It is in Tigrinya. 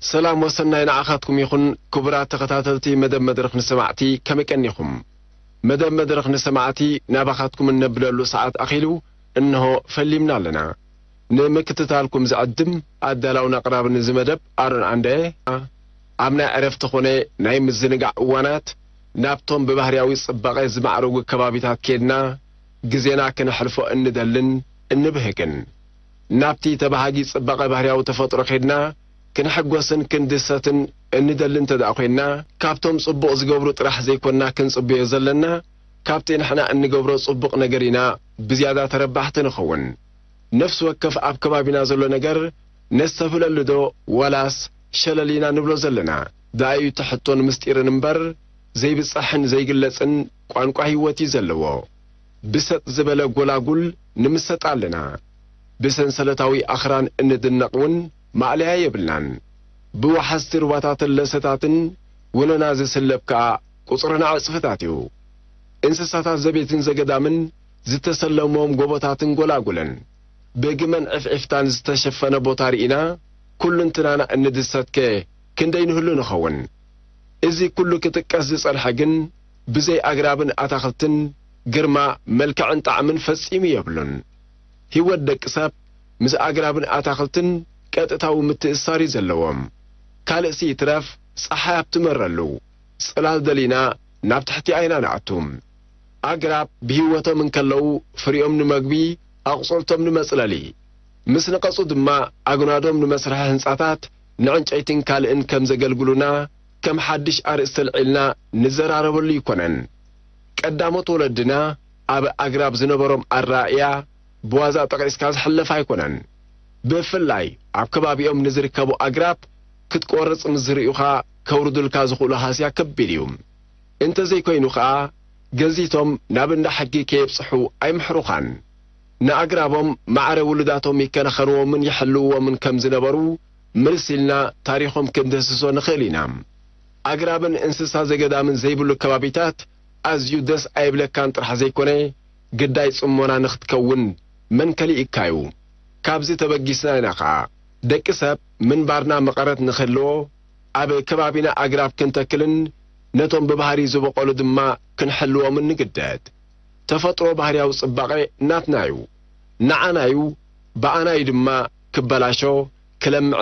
ሰላም ወሰናይ ንዓኻትኩም ይኹን። ክቡራት ተኸታተልቲ መደብ መድረኽ ንሰማዕቲ፣ ከመይ ቀኒኹም? መደብ መድረኽ ንሰማዕቲ ናባኻትኩም እነብለሉ ሰዓት ኣኺሉ እንሆ ፈሊምና ኣለና። ንምክትታልኩም ዝዕድም ኣዳላውን ኣቕራብን እዚ መደብ ኣሮን ዓንደ። ኣብ ናይ ዕረፍቲ ኾነ ናይ ምዝንጋዕ እዋናት ናብቶም ብባህርያዊ ጽባቐ ዝማዕረጉ ከባቢታት ኬድና ግዜና ክነሕልፎ እንደልን እንብህግን። ናብቲ ተባሃጊ ጽባቐ ባህርያዊ ተፈጥሮ ኬድና ክንሕጎስን ክንድሰትን እንደሊ እንተ ደኣ ኮይንና፣ ካብቶም ጽቡቕ ዝገብሩ ጥራሕ ዘይኮንና ክንጽበዮ ዘለና፣ ካብቲ ንሕና እንገብሮ ጽቡቕ ነገር ኢና ብዝያዳ ተረባሕቲ ንኸውን። ነፍሲ ወከፍ ኣብ ከባቢና ዘሎ ነገር ነስተብህለሉ ዶ ዋላስ ሸለል ኢና ንብሎ ዘለና? ደኣዩ እቲ ሕቶን ምስጢርን እምበር፣ ዘይብጻሕን ዘይግለጽን ቋንቋ ህይወት እዩ ዘለዎ። ብሰጥ ዝበለ ጎላጉል ንምሰጥ ኣለና። ብሰንሰለታዊ ኣኽራን እንድነቕ እውን ማእለያ የብልናን። ብወሓዝቲ ሩባታትን ለሰታትን ውነና ዝስለብ ከኣ ቁጽርና ዕጽፍታት እዩ። እንስሳታት ዘቤትን ዘገዳምን ዝተሰለምዎም ጎቦታትን ጎላጉልን፣ ብግመን ዕፍዕፍታን ዝተሸፈነ ቦታ ርኢና ኩልንትናና እንድሰትከ ክንደይ ንህሉ ንኸውን? እዚ ኩሉ ክጥቀስ ዝጸንሐ ግን ብዘይ ኣግራብን ኣታኽልትን ግርማ፣ መልክዕን ጣዕምን ፈጺሙ የብሉን። ህይወት ደቂ ሰብ ምስ ኣግራብን ኣታኽልትን ቀጥታዊ ምትእስሳር እዩ ዘለዎም። ካልእሲ ይትረፍ ጸሓይ ኣብ ትመረሉ ጽላል ደሊና ናብ ትሕቲ ኣይና ንኣቱ። ኣግራብ ብህይወቶም እንከለዉ ፍሪኦም ንመግቢ፣ ኣቑጽልቶም ንመጽለሊ፣ ምስ ነቐጹ ድማ ኣግናዶም ንመስርሒ ህንጻታት፣ ንዕንጨይትን ካልእን ከም ዘገልግሉና ከም ሓድሽ ኣርእስቲ ኣልዒልና ንዘራረበሉ ኣይኮነን። ቀዳሞት ወለድና ኣብ ኣግራብ ዝነበሮም ኣረኣእያ ብዋዛ ጠቒስካ ዝሕለፍ ኣይኮነን። ብፍላይ ኣብ ከባቢኦም ንዝርከቡ ኣግራብ ክትቆርጽ ምስ ዝርእዩኻ ከውርዱልካ ዝኽእሉ ሃስያ ከቢድ እዩ። እንተዘይኮይኑ ኸኣ ገዚቶም ናብ እንዳ ሕጊ ከየብጽሑ ኣይምሕሩኻን። ንኣግራቦም ማዕረ ውሉዳቶም ይከናኸንዎምን ይሕልውዎምን ከም ዝነበሩ ምልስ ኢልና ታሪኾም ክንድህስሶ ንኽእል ኢና። ኣግራብን እንስሳ ዘገዳምን ዘይብሉ ከባቢታት ኣዝዩ ደስ ኣይብለካን ጥራሕ ዘይኮነ፣ ግዳይ ጽሞና ንኽትከውን መን ከሊእካዩ? ካብዚ ተበጊስና ኢና ኸኣ ደቂ ሰብ ምንባርና መቐረት ንኽህልዎ ኣብ ከባቢና ኣግራብ ክንተክልን ነቶም ብባህሪ ዝበቐሉ ድማ ክንሕልዎምን ንግደድ። ተፈጥሮ ባህርያዊ ጽባቐ ናትና እዩ። ንዓና እዩ፣ ብኣና እዩ ድማ ክበላሾ፣ ክለምዕን